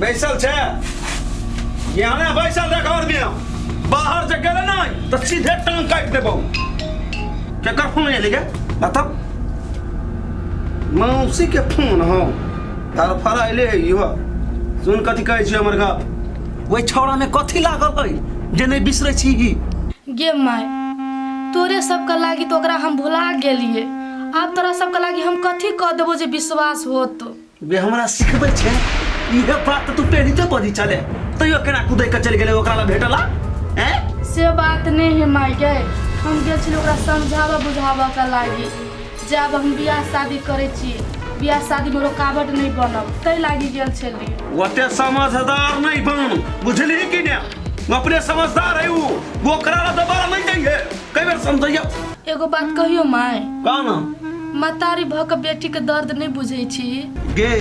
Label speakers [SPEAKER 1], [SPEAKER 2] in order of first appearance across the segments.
[SPEAKER 1] बैसल छै यहाँ बैसल रह घर में बाहर जे गेले नहीं तो सीधे टांग काट देबो। केकर फोन एले गे बताओ? मौसी के फोन हो तार फरा एले इहो सुन कथी कहै छी हमर गप ओहि छौड़ा में कथी लागल है जे नहीं बिसरै छी ही?
[SPEAKER 2] गे माय, तोरे सबके लागी तो ओकरा हम भुला गेलिए। आब तोरा सबके लागी हम कथी कह देबो जे विश्वास होत?
[SPEAKER 1] बे हमरा सिखबै छै इहे बात तऽ तू पहिनते बजै छले तैयो केना कुदै के चलि गेलै ओकरा लग भेटला हैं?
[SPEAKER 2] से बात नहीं है माय गे, हम गेल छलियै ओकरा समझाबऽ बुझाबऽ के लागी जे आब हम बियाह शादी करै छी, बियाह शादीमे रुकावट नहि बनब, ताहि लागी गेल छलियै।
[SPEAKER 1] ओते समझदार नहीं बन, बुझलिही कि ने? अपने समझदार है ऊ, ओकरा ला दोबारा नहीं जाइए। कई बेर समझैया।
[SPEAKER 2] एगो बात कहियो माय?
[SPEAKER 1] कह ना।
[SPEAKER 2] मतारी भऽ कऽ बेटीके दर्द नहि बुझै छी?
[SPEAKER 1] गे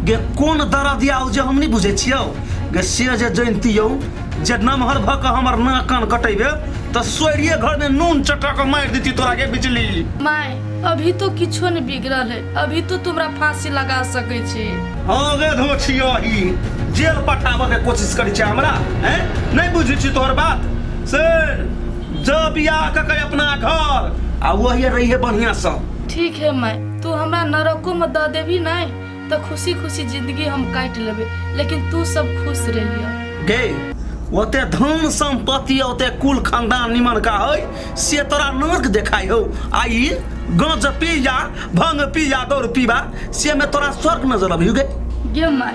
[SPEAKER 1] गे कोन दर्द आउ जे हम नहीं बुझै छियौ गे? से जे जनितियौ जे नमहर भऽ कऽ हमर नाक कान कटेबे तऽ सोरिये घर में नून चटा कऽ मारि देती तोरा के बिजली।
[SPEAKER 2] माय, अभी तो किछो नहीं बिगड़ल है, अभी तो तुमरा फांसी लगा सकै छी।
[SPEAKER 1] हाँ गे धोछियो ही जेल पठाबऽ के कोशिश करै छै हमरा हैं? नहीं बुझै छी तोहर बात से जब बियाह कऽ के अपना घर आ वही रहिए बढ़िया से।
[SPEAKER 2] ठीक है माय, तू हमरा नरको में दऽ देबी नहीं तो खुशी खुशी जिंदगी हम काटि लेबै, लेकिन तू सब खुश रहिए।
[SPEAKER 1] गे ओते धन संपत्ति ओते कुल खानदान निमन का है से तोरा नर्क देखाई हो, आ ई गंज पिया भंग पिया दौड़ पीबा से में तोरा स्वर्ग नजर अभी गे।
[SPEAKER 2] गे माय,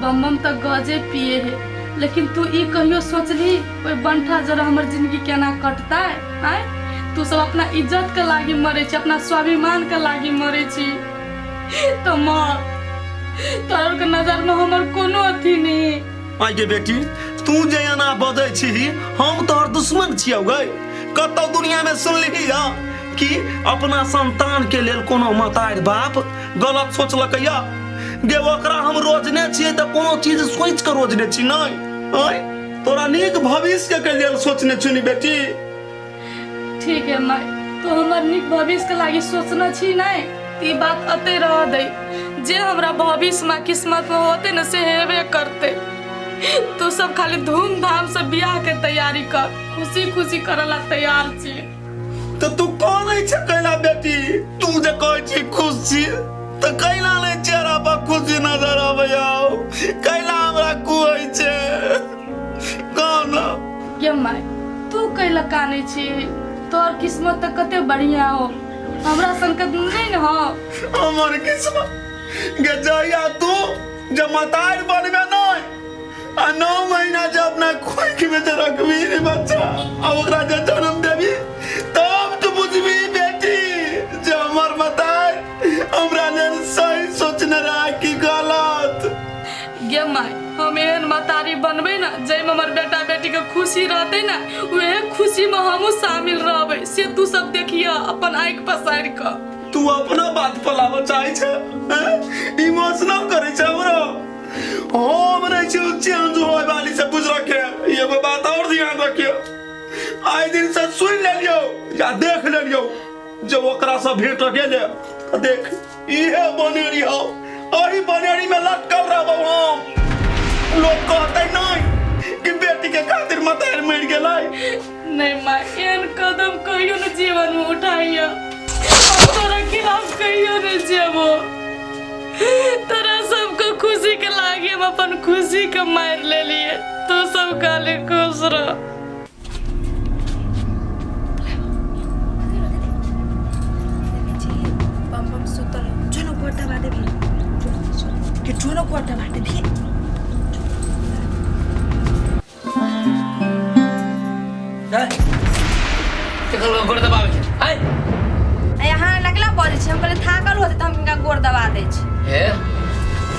[SPEAKER 2] बम बम तऽ गजे पिए है, लेकिन तू ई कहियो सोचली ओहि बंठा जरा हमर जिंदगी केना कटतै? आँय, तू सब अपना इज्जत के लागी मरै छी, अपना स्वाभिमान के लागी मरै छी, तऽ मर, तोहर के नजर में हमर कोनो अथी नहीं।
[SPEAKER 1] आइ गे बेटी, तू जे एना बजै छी हम तोहर दुश्मन छियौ गै? कतौ दुनिया में सुनलिही या कि अपना संतान के लेल कोनो मतारि बाप गलत सोचलकै या? गे ओकरा हम रोजने छियै तऽ कोनो चीज सोचि कऽ रोजने छी नहि। आँय, तोरा नीक भविष्य के लेल सोचने छी नी बेटी।
[SPEAKER 2] ठीक है माय, तू हमर नीक भविष्य के लागी सोचना छी नहीं त ई बात अते रह दे, जे हमरा भविष्य में किस्मत में होते न से हेबे करते। तू सब खाली धूमधाम से बियाह के तैयारी कर, खुशी खुशी करे ला तैयार छी।
[SPEAKER 1] तो तू कौन है छे कैला बेटी? तू जे कहै छी खुश छी तो कैला नहीं चेहरा पर खुशी नजर आबै आउ? कैला हमरा कुहै छे कौन?
[SPEAKER 2] गे माय, तू कैला कानै छी? तोहर किस्मत तऽ कते बढ़िया हो, हमरा सन के नहीं न हो।
[SPEAKER 1] हमर किस्मत गे जहिया तू जब मतार बनबे नहीं आ 9 महीना जब अपना खोख में जे रखबी रे बच्चा आ ओकरा जे जन्म देबी तब तू बुझबी बेटी जे हमर मतार हमरा लेल सही सोचने रहा कि गलत।
[SPEAKER 2] गे माय, हम एहन महतारी बनबै ना जाहिमे हमर बेटा बेटी के खुशी रहतै ना, उहे खुशी में हमहूँ शामिल रहबै, से तू सब देखिय अपन आँखि पसारि कऽ।
[SPEAKER 1] तू अपना बात पलाबऽ चाहै छै, इमोशनल करै छै हमरा। हम रहै छी चेंज होय वाली से बुझ रखे। एगो बात और ध्यान रखियो, आइ दिन से सुन लेलियो या देख लेलियो जे ओकरा से भेंट गेले तऽ देख इहे बनेरी हो, एही बनेरी में लटकल रहबो हम। लोग कहते नहीं कि बेटी के खातिर मतार मरि गेलै।
[SPEAKER 2] नहीं माँ, एहन कदम कहियो न जीवन में उठाइया, हम तोरा खिलाफ कहियो नहीं जेबो। तोरा सबके खुशी के लागी हम अपन खुशी के मार ले लिए, तू सब खाली खुश रह।
[SPEAKER 3] बम बम सुतल हो, चलो गोड़ दबा देबी के, चलो गोड़ दबा देबी।
[SPEAKER 4] केकर गोड़ दबाबै छै आय?
[SPEAKER 3] यहाँ लगला बजै छै, हम कहलियै थाकल होतै तऽ हम हिनका गोड़ दबा दै छी।
[SPEAKER 4] हे,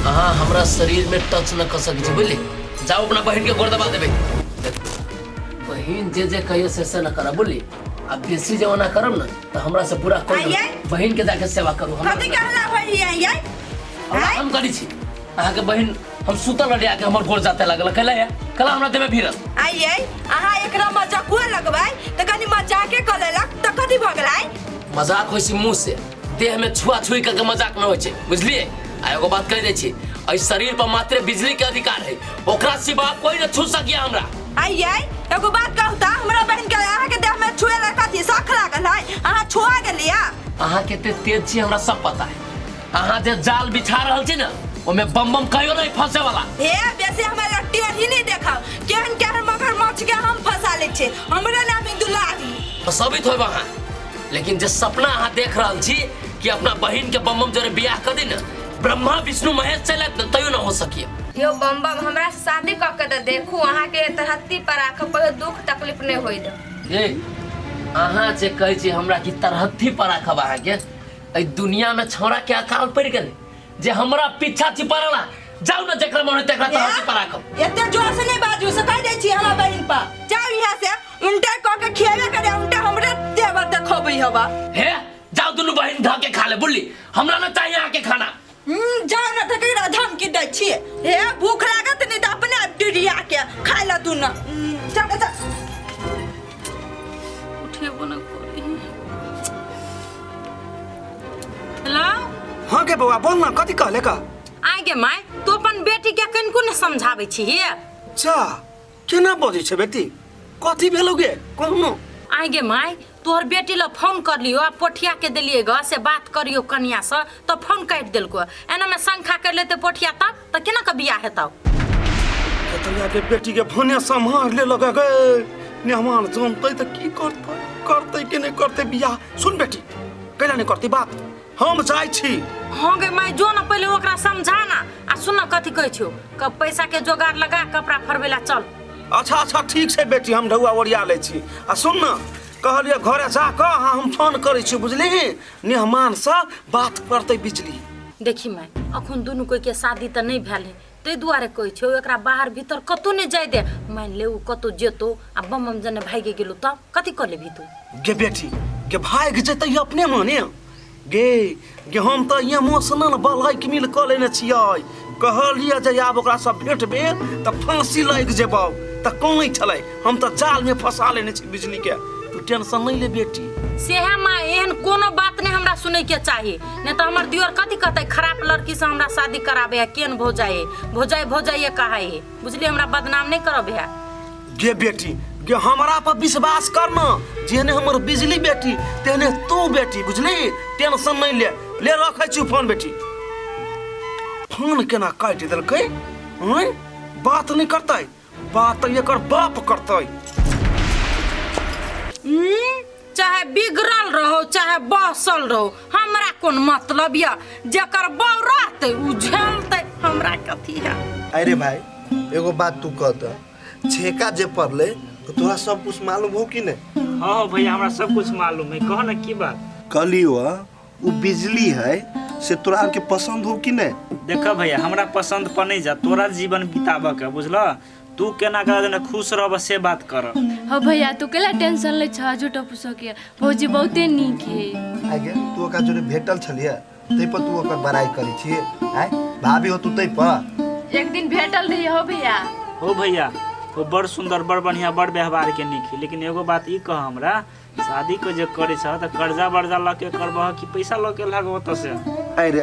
[SPEAKER 4] अहाँ हमरा शरीर में टच न कर सकै छी, बुझली? जाओ अपना बहिन के गोड़ दबा देबै। बहिन जे जे कहियो से से न करब, बुझली? आ बेसी जे ओना करब न तऽ हमरा से बुरा कोई
[SPEAKER 3] आइए।
[SPEAKER 4] बहिन के जाके सेवा करू। हमरा
[SPEAKER 3] कथी कहला भैया आइए?
[SPEAKER 4] हमरा हम करै छी अहाँके बहिन। हम सुतल रहली आके हमर गोड़ जाते लागल, कैला या कला हमरा देमे भिरल।
[SPEAKER 3] आइए, अहाँ एकरा मजाकुआ लगबै तऽ कनि मजाके कऽ लेलक तऽ कथी भऽ गेलै?
[SPEAKER 4] मजाक होइ छै मुँह से, देह में छुआ छुई करके मजाक न होइ छै, बुझलियै? आ एगो बात कहि दै छी, एहि शरीर पर मात्र बिजली के अधिकार है, ओकरा सिवा कोई न छू सकिया हमरा।
[SPEAKER 3] आई आई एगो बात कहू त हमरा बहन के अहाँ के देह में छुए ला कथी शौक लागल है? अहाँ छुआ गेलिया।
[SPEAKER 4] अहाँ कते तेज छी हमरा सब पता है। अहाँ जे जाल बिछा रहल छी ना ओमे बम बम कहियो नहीं फंसे वाला।
[SPEAKER 3] हे बेसी हमरा लट्टी ओढ़ी नहीं देखाओ, केहन केहन मगरमच्छ के हम फंसा ले छी, हमरा नाम दुलारी।
[SPEAKER 4] फंसाबित होब अहाँ, लेकिन जे सपना अहाँ देख रहल छी कि अपना बहिन के बम बम जोरे बियाह कर दी ना, ब्रह्मा विष्णु महेश चलत न तैयो न हो सकिए।
[SPEAKER 5] यो बम बम हमरा से शादी क के त देखू, अहाँ के तरहत्ती पर राखब, कहियो दुख तकलीफ नहीं होई दे।
[SPEAKER 4] ए अहाँ जे कहै छी हमरा कि तरहत्ती पर राखब, अहाँ के एहि दुनिया में छौड़ा के अकाल पड़ि गेलै जे हमरा पीछा छिपा जाउ ना, जेकरा मन होय तेकरा तरहत्ती पर राखब।
[SPEAKER 3] एते जोर से नहीं बाजू से कह दै छी हमरा बहिन पर, जाउ यहाँ से उल्टा क के खियाबे करे, उल्टा हमरे तेवर देखबै हवा।
[SPEAKER 4] हे जाउ दुनू बहिन ध के खा ले, बुझली हमरा ना चाहिए अहाँ के खाना।
[SPEAKER 3] जाउ ना त केकरा धमकी दै छी, हे भूख लागत नहीं त अपने डिरिया के खाय ला दुना। चल चल
[SPEAKER 2] उठेबो न करी। हेलो
[SPEAKER 1] हाँ के बौआ बोल ना, कथी कहले का?
[SPEAKER 6] आइ गे my, तू अपन बेटी के कनिको ने समझाबै छी हे?
[SPEAKER 1] जा केना बजै छै बेटी, कथी भेलौ गे कहू न।
[SPEAKER 6] आइ गे my, तोहर बेटी ल फोन कर लियो आ पोठिया के देलिए ग से बात करियो कनिया से, तो फोन काटि देलको। एना में शंखा कर लेते पोठिया तब त केना के बियाह हेतौ?
[SPEAKER 1] तैया के बेटी के फोने सम्हार ले लगा गे, मेहमान जानतै त की करतै, करतै के नहीं करतै बियाह। सुन बेटी कैला नहीं करतै बात, हम जाइ छी।
[SPEAKER 6] हाँ गे my, जो ना पहले ओकरा समझा ना। आ सुन ना कथी कहै छियौ, पैसा के जोगाड़ लगा कपड़ा फरबै ला चल।
[SPEAKER 1] अच्छा अच्छा ठीक छै बेटी, हम ढौआ ओरिया लै छी। आ सुन ना कहलियै घरे जा कऽ अहाँ हम फोन करै छी, बुझली मेहमान से बात करतै बिजली।
[SPEAKER 6] देखी माय, अखन दुनू कोई के शादी तऽ नहीं भेल है, ताहि दुआरे कहै छियौ एकरा बाहर भीतर कतौ नहि जाय दे। मानि ले उ कतौ जेतौ आ बम बम जने भागि गेलौ तब कथी कऽ लेबही तू?
[SPEAKER 1] गे बेटी गे भागि जेतै अपने मने गे, गे हम तऽ इमोशनल ब्लैकमेल कऽ लेने छियै, कहलियै जे आब ओकरा सब भेट भेल तऽ फांसी लागि जेबौ, तऽ कनै छलै, हम तऽ जाल में फंसा लेने छी बिजली के, तू टेंशन नहीं ले बेटी।
[SPEAKER 6] सेहे माँ, एहन कोनो बात नहीं हमरा सुनै के चाही, नहीं तऽ हमर दियोर कथी कहतै, खराब लड़की से हमरा शादी कराबे है, केहन भौजाई है, भौजाई भौजाई कहै है, बुझलियै हमरा बदनाम नहीं करब है।
[SPEAKER 1] गे बेटी गे हमरा पर विश्वास करना, जेहने हमर बिजली बेटी तेहने तू बेटी, बुझली टेंशन नहीं ले। ले रखै छी फोन बेटी। फोन केना काटि देलकै? आँय बात नहीं करतै, बात एकर बाप करतै।
[SPEAKER 6] चाहे बिगड़ल रहो चाहे बसल रहो, हमरा कोन मतलब या, जेकर बौ रहतै उ झेलतै, हमरा कथी है।
[SPEAKER 7] अरे भाई एगो बात तू कह the, छेका जे पड़ले तो तोरा सब कुछ मालूम हो कि नहीं?
[SPEAKER 8] हाँ भैया हमरा सब कुछ मालूम है, कह ना की बात।
[SPEAKER 7] कहलियो वो बिजली है से तोरा के पसंद हो कि नहीं?
[SPEAKER 8] देखा भैया हमरा पसंद पर नहीं जा, तोरा जीवन बिताब के बुझल, तू केना कर देना खुश रह से बात कर।
[SPEAKER 2] हाँ भैया तू केला टेंशन ले छ झूठो फूसो के, भौजी बहुते नीक है।
[SPEAKER 7] आगे तू ओकरा जोरे भेटल छलिए तै पर तू ओकर बड़ाई करी छी, आय भाभी हो तू तै पर
[SPEAKER 2] एक दिन भेटल रही। हो भैया
[SPEAKER 8] हो भैया वो बड़ सुंदर बड़ बढ़िया बड़ व्यवहार के नीक है, लेकिन एगो बात ई कह हमरा, शादी के जे करे छ त कर्जा बर्जा ल के करबह कि पैसा ल के लागो त से?
[SPEAKER 7] अरे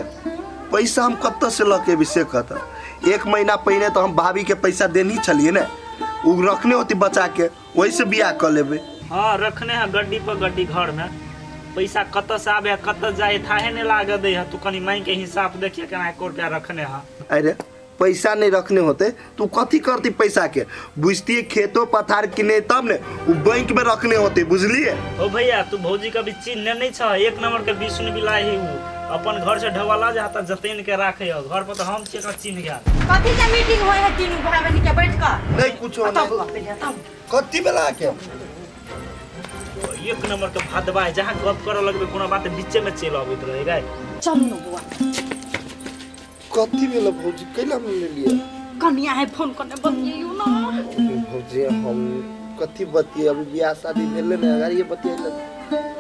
[SPEAKER 7] पैसा हम कत से ल के विषय कहत, एक महीना पहले तो हम भाभी के पैसा देनी छलिए ने, उ रखने होती बचा के, वही से बियाह कर लेबे।
[SPEAKER 8] हां रखने है गड्डी पर गड्डी घर में, पैसा कत से आबे कत जाए थाहे ने लाग दे है, तू कनी मांग के हिसाब देखिए केना एको रुपया रखने है।
[SPEAKER 7] अरे पैसा नहीं रखने होते तू कथी करती पैसा के, बुझती खेतो पथार किने तब ने उ बैंक में रखने होते, बुझलिए।
[SPEAKER 8] ओ भैया तू भौजी का भी चिन्ह नहीं छ, एक नंबर के विष्णु बिलाई है उ, अपन घर से ढवाला जाता जतन के राखे हो, घर पर तो हम छे का चिन्ह गया।
[SPEAKER 6] कथी के मीटिंग होय है तीनू भाई बहन के बैठ के?
[SPEAKER 7] नहीं कुछो नहीं, कथी बेला के
[SPEAKER 8] एक नंबर के भदवा है, जहां गप करे लगबे कोनो बात बीचे में चल आबैत रहे गाय।
[SPEAKER 6] चलू न बुआ।
[SPEAKER 7] कथी भेल भौजी कैला में ले लिया?
[SPEAKER 6] कनिया है फोन करने बतियौ ना।
[SPEAKER 7] भौजी हम कथी बतिये, अभी बियाह शादी भेले ने अगर ये बतियैले।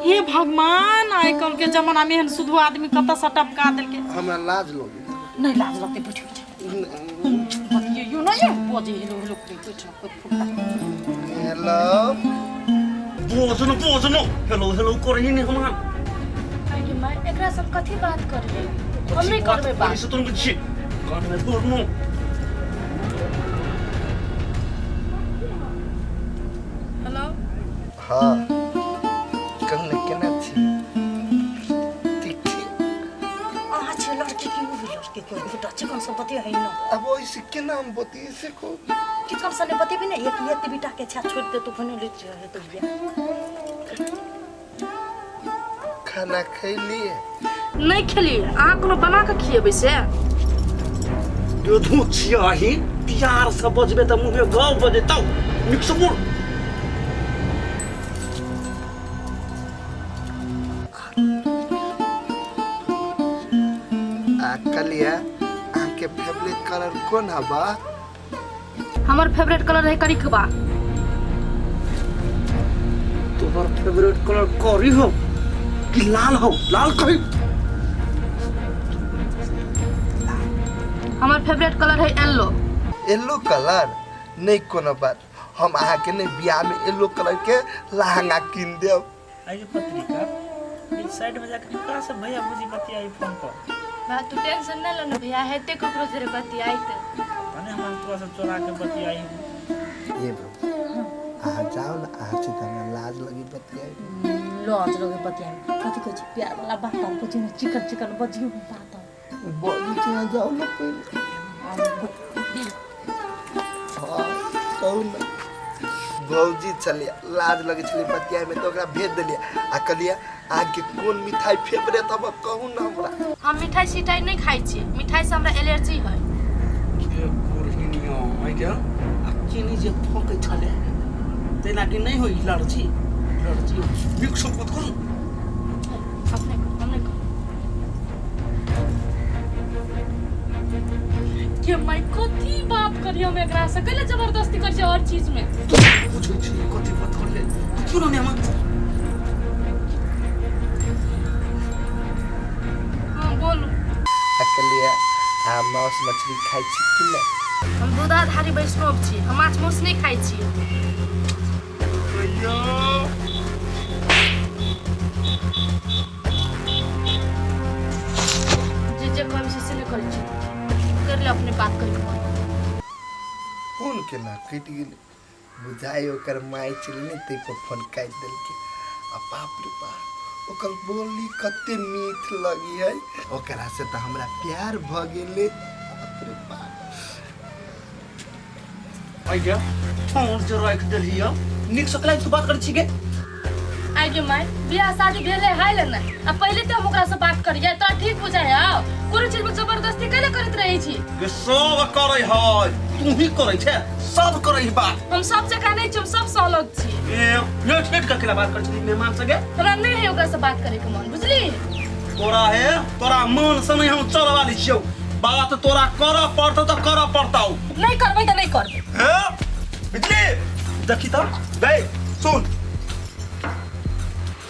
[SPEAKER 6] हे भगवान, आइ कल के जमाना में एहन सुधु आदमी कत से टपका देलके,
[SPEAKER 7] हमरा लाज लगे।
[SPEAKER 6] नहीं लाज लगते बैठो बतियौ ना, ये बजे हेलो हेलो करे बैठ कोई फुटा।
[SPEAKER 7] हेलो
[SPEAKER 1] बोझनो बोझनो हेलो हेलो करही ने हमरा।
[SPEAKER 2] आइ के my एकरा सब कथी बात करिए, हमरे करबे बात।
[SPEAKER 1] से तुम छी कान में बोलनु।
[SPEAKER 2] हेलो।
[SPEAKER 7] हाँ कहने केना छी? ठीक छी।
[SPEAKER 6] अहाँ छी लड़की की उ लड़की के बेटा चिकन से बतिया है ना?
[SPEAKER 7] अब ओइसे केना हम बतिये से को
[SPEAKER 6] चिकन से नहीं बतेबी ना, एक एक बेटा के छा छोड़ दे तो फने ले है तो बिया।
[SPEAKER 7] खाना खैलिए?
[SPEAKER 2] नहीं खेलिए, अहाँ कोनो बना के खिएबै से?
[SPEAKER 1] दूधू छियाही प्यार से बजबे त मुंह में गाव बजेतौ। निक से बोल।
[SPEAKER 7] आ कलिया अहाँके फेवरेट कलर कोन हबा?
[SPEAKER 2] हमर फेवरेट कलर है करिकबा।
[SPEAKER 1] तोहर फेवरेट कलर करी हो कि लाल हो? लाल कही।
[SPEAKER 2] हमर फेवरेट कलर है येलो।
[SPEAKER 7] येलो कलर नहीं कोनो बात, हम अहाँके ने बियाह में येलो कलर के लहंगा किन देब।
[SPEAKER 8] आई पत्रिका इस साइड में जाके ककरा से भैया भौजी बतियाई फोन पर?
[SPEAKER 5] बा तू टेंशन न लो न भैया, हेते ककरो जरे बतियाई त
[SPEAKER 8] तने हम तोरा से चोरा के बतियाई।
[SPEAKER 7] ये ब्रो अहाँ जाओ ना, अहाँ से त हमरा लाज लगी बतियाई।
[SPEAKER 6] लाज लगे बतियाई कथि कहै छी? प्यार वाला बात हम बुझियो, चिकन चिकन बजियो बात
[SPEAKER 7] बजी छी। अहाँ जाओ ना पहिले। हाँ कहू ना भौजी छलियै, लाज लगे छलै बतियाई में तो ओकरा भेज देलियै आ कहलियै अहाँके कोन मिठाई फेवरेट हब कहू ना हमरा।
[SPEAKER 2] हम मिठाई सिठाई नहीं खाइ छी, मिठाई से हमरा एलर्जी है।
[SPEAKER 1] के कोरहिनिया आई के आ चीनी जे फोकै छले तेना कि नहीं होई लड़ची लड़ची मिक्स मत करू।
[SPEAKER 2] अपने हम नहीं करू। के my कथी बात करियो हम एकरा से? कैले जबरदस्ती कर छै और चीज में?
[SPEAKER 1] तू पूछै छी कथी बात करले तू क्यों ने हम?
[SPEAKER 2] हां बोलू।
[SPEAKER 7] आ कहलियै अहाँ मांस मछली खाइ छी कि नहि?
[SPEAKER 2] हम दूधाधारी वैष्णव छी, हम माछ मांस नहीं खाइ छी।
[SPEAKER 1] भैया
[SPEAKER 2] जे जे कहब से नहीं करै छी, कर ले अपने बात करी।
[SPEAKER 7] फोन केना कटि गेलै? बुझाइ ओकर माय छलै ने ताहि पर फोन काटि देलकै। आ बाप रे बाप ओकर बोली कते मीठ लगी है, ओकरा से तऽ हमरा प्यार भऽ गेलै। बाप रे बाप।
[SPEAKER 1] आई के फोन जे राख देलियै निक से कला तू बात करै छी के?
[SPEAKER 2] आइ गे my, बियाह शादी भेले है ले ने, आ पहिले तऽ हम ओकरा से बात करियै तोरा ठीक बुझाइ आउ? कोनो चीज में जबरदस्ती कैले करैत रहै छी?
[SPEAKER 1] के सब करै है तू ही करै छे, सब करै है बात।
[SPEAKER 2] हम सब जगह नहीं छी, हम सब से अलग छी।
[SPEAKER 1] ए लेट लेट के केला बात करै छी मेहमान संगे?
[SPEAKER 2] हमरा नहीं है ओकरा से बात करे के मन, बुझली?
[SPEAKER 1] तोरा है तोरा मन से नहीं हम चल वाली छियौ, बात तोरा करऽ पड़तौ तऽ करऽ पड़तौ।
[SPEAKER 2] नहीं करबै तऽ नहीं करबै।
[SPEAKER 1] हे बिजली देखी त गई सुन